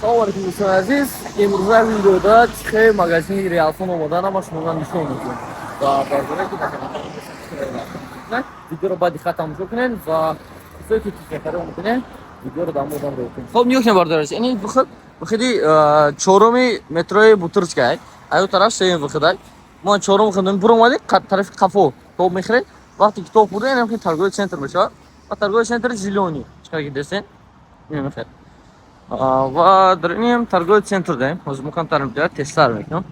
Салом алейкум, дӯстони азиз. Имрӯза видеода чихе магазини Реалфон омода ма шуморо нишон медиҳем. Ва бародаре ки дар канал видеоро ба диққат тамошо кунед ва касое ки техникаро омода видеоро дар модам рӯй кунед. Хоб, нигоҳ кунед, бародари азиз. Ини выход, выходи чоруми метрои Бутырская. Аю тараф сеюм выход. Мо чорум выход буромадем, тарафи қафо тоб мехӯред. Вақте ки тоб хӯрдем, ин торговый центр мешавад. Ва торговый центр зелёный. Чикар ки десен? Ин мехӯред. Ва дар инам торговый центр даем. Ҳозир мо камтар тезтар мекунам.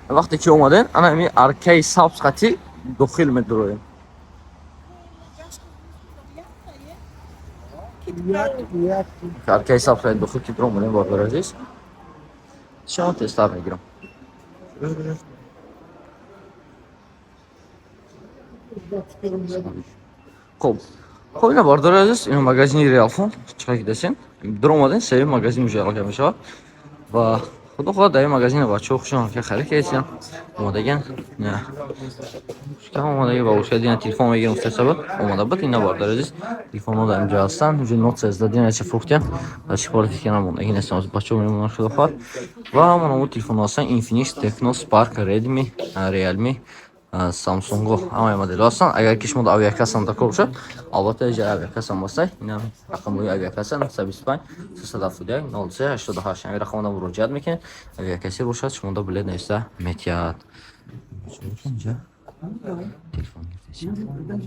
Вақте ки омадем, ана ҳамин аркаи сабз қатӣ дохил медуроем. Аркаи сабз қатӣ дохил ки дуромадем, бародари азиз, шумо тезтар мегирам. Хоб, ина, бародари азиз, ин магазини Реалфон. Чиқар ки десен, дуромадем, сеюм магазин уже алоқа мешавад. Ва худо хоҳад, дар ин магазин бачаҳо хушон ки харид кардисиям, омодаган омодаги ба ушка дина телефон мегирам сабаб омода буд. Ина, бародари азиз, телефонҳо дар инҷо ҳастанд. Уже Note 13 дина ча фурӯхтям ва чӣ ҳолате ки намондаги нестам, бачаҳо мемонанд, худо хоҳад. Ва ҳамон ҳамон телефонҳо ҳастанд: Infinix, Tecno Spark, Redmi, Realme, Samsung, ҳамаи моделҳо ҳастанд. Агар ки шумо авиакассам дар кор бошад, албатта иҷа авиакассам ҳастай. Ина рақамҳои авиакасса: 925 371 03 88. Ҳамин рақамода муроҷиат мекунед, авиакассир бошад, шумода билет нависта метиҳад. Инҷа телефон гирифтесем.